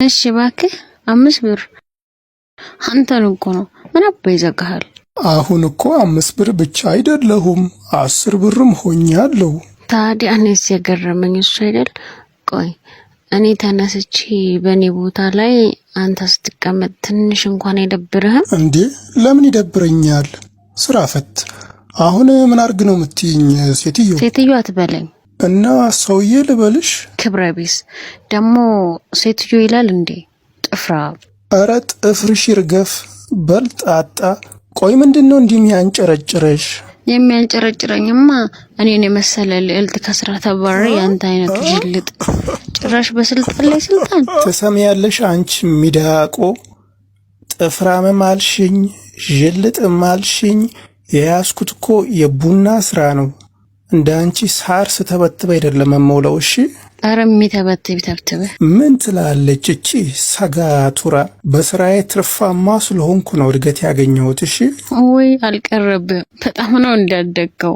እሺ እባክህ 5 ብር አንተን እኮ ነው። ምን አባ ይዘጋሃል? አሁን እኮ 5 ብር ብቻ አይደለሁም 10 ብርም ሆኛለሁ። ታዲያ እኔስ የገረመኝ እሱ አይደል? ቆይ እኔ ተነስቼ በእኔ ቦታ ላይ አንተ ስትቀመጥ ትንሽ እንኳን አይደብርህም? እንዴ ለምን ይደብረኛል? ስራ ፈት። አሁን ምን አርግ ነው የምትይኝ ሴትዮ? ሴትዮ አትበለኝ። እና ሰውዬ ልበልሽ? ክብረ ቢስ ደግሞ ሴትዮ ይላል እንዴ? ጥፍራ። ኧረ ጥፍርሽ ይርገፍ በልጣጣ። ቆይ ምንድን ነው እንዲህ የሚያንጨረጭረሽ? የሚያንጨረጭረኝማ እኔን የመሰለ ልዕልት ከስራ ተባረረ። ያንተ አይነቱ ጅልጥ ጭራሽ በስልጣን ላይ ስልጣን። ትሰሚያለሽ አንቺ ሚዳቆ፣ ጥፍራምም አልሽኝ ዥልጥም አልሽኝ። የያዝኩት እኮ የቡና ስራ ነው። እንደ አንቺ ሳር ስተበትብ አይደለም የምውለው። እሺ። ኧረ የሚተበትብ ይተብትብህ። ምን ትላለች እቺ ሰጋቱራ? በስራዬ ትርፋማ ስለሆንኩ ነው እድገት ያገኘሁት። እሺ። ወይ አልቀረብህም። በጣም ነው እንዳደግከው።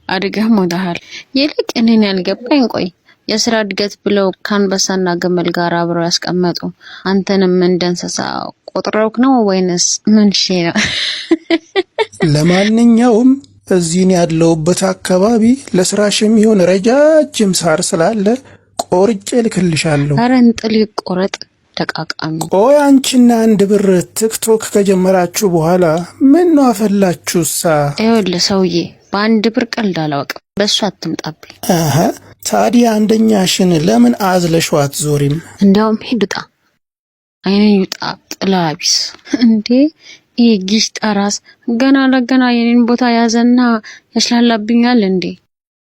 አድገህ ሞተሃል። ይልቅ እኔን ያልገባኝ ቆይ የስራ እድገት ብለው ከአንበሳና ግመል ጋር አብረው ያስቀመጡ አንተንም እንደ እንስሳ ቆጥረውክ ነው ወይንስ ምን ሺ ነው? ለማንኛውም እዚህን ያለሁበት አካባቢ ለስራሽ የሚሆን ረጃጅም ሳር ስላለ ቆርጬ ልክልሻለሁ። ኧረ እንጥል ይቆረጥ ደቃቃሚ። ቆይ አንቺና አንድ ብር ቲክቶክ ከጀመራችሁ በኋላ ምን ነው አፈላችሁሳ? ይኸውልህ ሰውዬ በአንድ ብር ቀልድ አላውቅም። በእሱ አትምጣብኝ። አሀ ታዲያ አንደኛሽን ለምን አዝለሽው አትዞሪም? እንዲያውም ሂድ ውጣ፣ አይንን ይውጣ ጥላ ቢስ እንዴ! ይህ ጊሽጣ ራስ ገና ለገና የኔን ቦታ ያዘና ያሽላላብኛል እንዴ!